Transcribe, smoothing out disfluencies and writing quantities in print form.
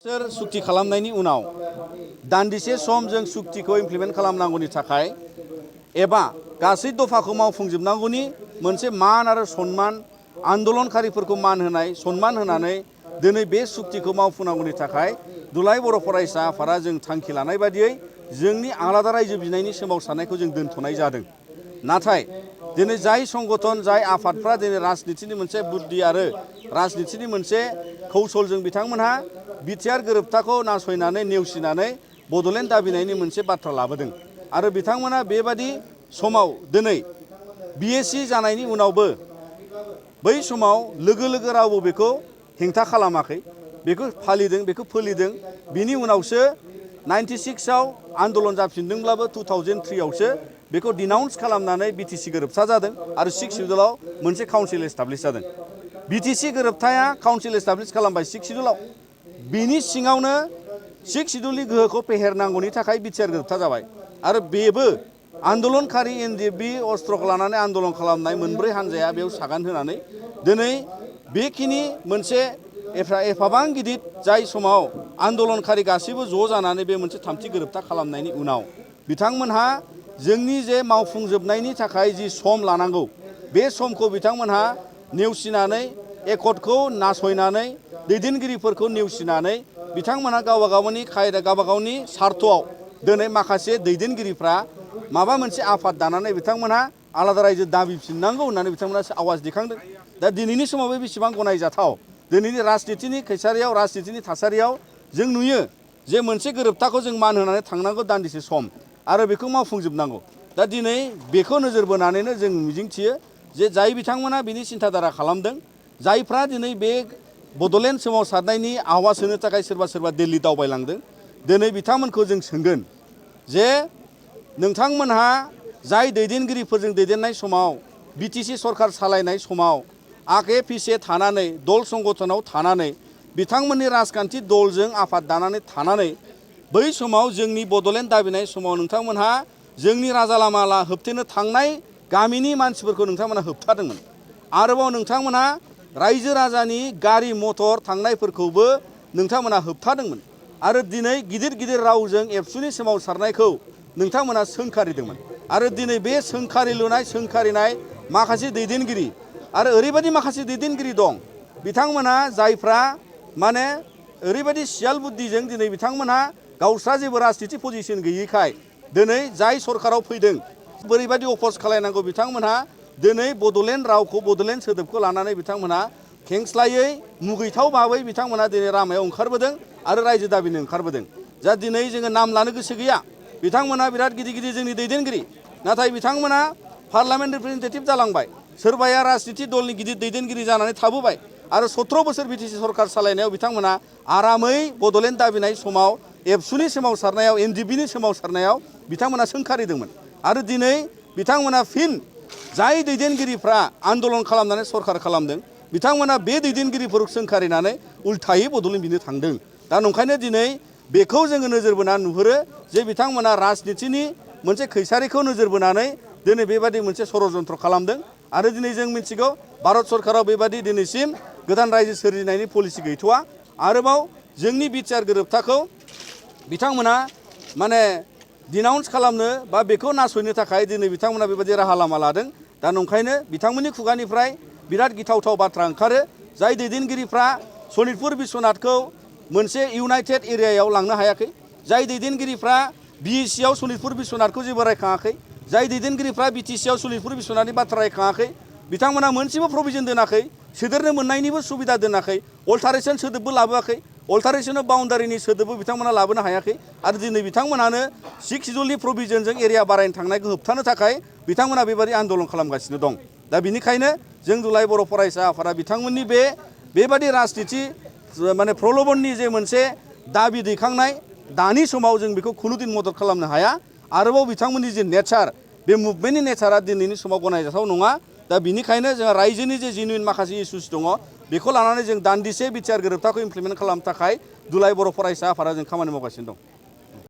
सोर सुक्ति खालामनायनि उनाव दान्दिसे सम जों सुक्तिखौ इमप्लिमेन्ट खालामनांगौनि थाखाय एबा गासै दफाखौ मावफुंजोबनांगौनि मोनसे मान आरो सन्मान आन्दोलनकारिफोरखौ मान होनाय सन्मान होनानै दिनै बे सुक्तिखौ मावफुंनांगौनि थाखाय दुलाय बर' फरायसा आफादा जों थांखि लानाय बादियै जोंनि आलादा रायजो बिनायनि सोमावसारनायखौ जों दोनथ'नाय जादों। नाथाय दिनै जाय संगठन जाय आफादफ्रा दिनै राजनितिनि मोनसे बुद्धि आरो राजनितिनि मोनसे कौशलजों बिथांमोनहा बिटिआर गोरोबथाखौ नासयनानै नेवसिनानै बड'लेण्ड दाबिनायनि मोनसे बाथ्रा लाबोदों आरो बिथांमोना बेबादि समाव दिनै बिएसि जानायनि उनावबो बै समाव लोगो लोगो रावबो बेखौ हेंथा खालामाखै, बेखौ फालिदों, बेखौ फोलिदों। बिनि उनावसो 96आव आन्दोलन जाफिनदोंब्लाबो 2003आवसो बेखौ डिनाउन्स खालामनानै बिटिसि गोरोबथा जादों आरो 6 सिडुलाव मोनसे काउन्सिल एस्टाब्लिश जादों। बिटिसि गोरोबथाया काउन्सिल एस्टाब्लिश खालामबाय 6 सिडुलाव। बिनि सिङावनो 6 सिडुलनि गोहोखौ फेहेरनांगौनि थाखाय बिटिआर गोरोबथा जाबाय आरो बेबो आन्दोलनकारि एनडिएफबि अस्त्रखौ लानानै आन्दोलन खालामनाय मोनब्रै हानजाया बेयाव सागान होनानै दिनै बेखिनि मोनसे एफाबां गिदिर जाय समाव आन्दोलनकारि गासैबो ज' जानानै बे मोनसे थामथि गोरोबथा खालामनायनि उनाव बिथांमोनहा जोंनि जे मावफुंजोबनायनि थाखाय जि सम लानांगौ बे समखौ बिथांमोनहा नेवसिनानै एकर्डखौ नासयनानै दैदेनगिरिफोरखौ नेवसिनानै बिथांमोनहा गावबा गावनि सार्थआव दिनै माखासे दैदेनगिरिफ्रा माबा मोनसे आफाद दानानै बिथांमोनहा आलादा रायजो दाबिफिननांगौ होननानै बिथांमोना आवाज दिखांदों। दा दिनैनि समाव बेसेबां गनायजाथाव दिनैनि राजनितिनि खैसारियाव राजनितिनि थासारियाव जों नुयो जे मोनसे गोरोबथाखौ जों मान होनानै थांनांगौ दान्दिसे सम आरो बेखौ मावफुंजोबनांगौ। दा दिनै बेखौ नोजोर बोनानैनो जों मिजिंथियो जे जाय बिथांमोना बिनि सिन्थाधारा खालामदों, जायफ्रा दिनै बे बड'लेण्ड सोमावसारनायनि आवाज होनो थाखाय सोरबा दिल्ली दावबायलांदों, दिनै बिथांमोनखौ जों सोंगोन जे नोंथांमोनहा जाय दैदेनगिरिफोरजों दैदेननाय समाव बिटिसि सरकार सालायनाय समाव आगे पिछे थानानै दल संगठनाव थानानै बिथांमोननि राजखान्थि दलजों आफाद दानानै थानानै बै समाव जोंनि बड'लेण्ड दाबिनाय समाव नोंथांमोनहा जोंनि राजा लामा होबथेनो थांनाय गामिनि मानसिफोरखौ नोंथांमोनहा होबथादोंमोन। आरोबाव नोंथांमोनहा रायजो राजानि गारि मटर थांनायफोरखौबो नोंथांमोना होबथादोंमोन आरो दिनै गिदिर गिदिर रावजों एबसुनि सोमावसारनायखौ नोंथांमोना सोंखारिदोंमोन आरो दिनै बे सोंखारिनाय माखासे दैदेनगिरि आरो ओरैबायदि माखासे दैदेनगिरि दं बिथांमोना जायफ्रा माने ओरैबायदि सियाल बुद्धिजों दिनै बिथांमोनहा गावस्रा जेबो राजनिति पजिसन गैयैखाय दिनै जाय सरकाराव फैदों बोरैबायदि अपज खालायनांगौ बिथांमोनहा दिनै बड'लेण्ड रावखौ बड'लेण्ड सोदोबखौ लानानै बिथांमोनहा खेंस्लायै मुगैथाव भाबै बिथांमोना दिनै लामायाव ओंखारबोदों आरो रायजो दाबिनो ओंखारबोदों। जा दिनै जोङो नाम लानो गोसो गैया, बिथांमोना बिराद गिदिर जोंनि दैदेनगिरि, नाथाय बिथांमोना पार्लामेन्ट रिप्रेजेन्टेटिभ जालांबाय, सोरबाया राजनिति दलनि गिदिर दैदेनगिरि जानानै थाबोबाय आरो 17 बोसोर बिटिसि सरकार सालायनायाव बिथांमोना आरामै बड'लेण्ड दाबिनाय समाव एबसुनि सोमावसारनायाव एनडिएफबिनि सोमावसारनायाव बिथांमोना सोंखारिदोंमोन आरो दिनै बिथांमोना फिन जाय दैदेनगिरिफ्रा आन्दोलन खालामनानै सरकार खालामदों बिथांमोना बे दैदेनगिरिफोरखौ सोंखारिनानै उल्थायै बड'लेण्ड बिनो थांदों। दा नंखायनो दिनै बेखौ जोङो नोजोर बोना नुहुरो जे बिथांमोना राजनितिनि मोनसे खैसारिखौ नोजोर बोनानै दिनै बेबादि मोनसे षड़यन्त्र खालामदों आरो दिनै जों मिथिगौ भारत सरकाराव बेबादि दिनैसिम गोदान रायजो सोरजिनायनि पलिसि गैथ'वा। आरोबाव जोंनि बिटिआर गोरोबथाखौ बिथांमोना माने डिनाउन्स खालामनो बा बेखौ नासयनो थाखाय दिनै बिथांमोना बेबायदि राहा लामा लादों। दा नंखायनो बिथांमोननि खुगानिफ्राय बिराद गिथावथाव बाथ्रा ओंखारो। जाय दैदेनगिरिफ्रा सनितपुर बिश्वनाथखौ मोनसे इउनाइटेड एरियायाव लांनो हायाखै, जाय दैदेनगिरिफ्रा बिएसिआव सनितपुर बिश्वनाथखौ जेबो रायखाङाखै, जाय दैदेनगिरिफ्रा बिटिसिआव सनितपुर बिश्वनाथनि बाथ्रा रायखाङाखै, बिथांमोना मोनसेबो प्रभिजन दोनाखै, सोदेरनो मोननायनिबो सुबिदा दोनाखै, अल्टारेसन सोदोबबो लाबोआखै, अल्टारेसन अफ बाउन्डारिनि सोदोबबो बिथांमोना लाबोनो हायाखै आरो दिनै बिथांमोनानो 6 सिडुलनि प्रभिजनजों एरिया बारायनो थांनायखौ होबथानो थाखाय बिथांमोना बेबादि आन्दोलन खालामगासिनो दं। दा बिनिखायनो जों दुलाय बर' फरायसा आफादा बिथांमोननि बेबादि राजनिति माने प्रलबननि जे मोनसे दाबि दैखांनाय दानि समाव जों बेखौ खुनुदिन मदद खालामनो हाया। आरोबाव बिथांमोननि जे नेचार बे मुभमेन्टनि नेचारा दिनैनि समाव गनायजाथाव नङा। दा बिनिखायनो जोंहा रायजोनि जे जेनुइन माखासे इसुस दङ बेखौ लानानै जों दान्दिसे बिटिआर गोरोबथाखौ इमप्लिमेन्ट खालामनो थाखाय दुलाय बर' फरायसा आफादा जों खामानि मावगासिनो दं।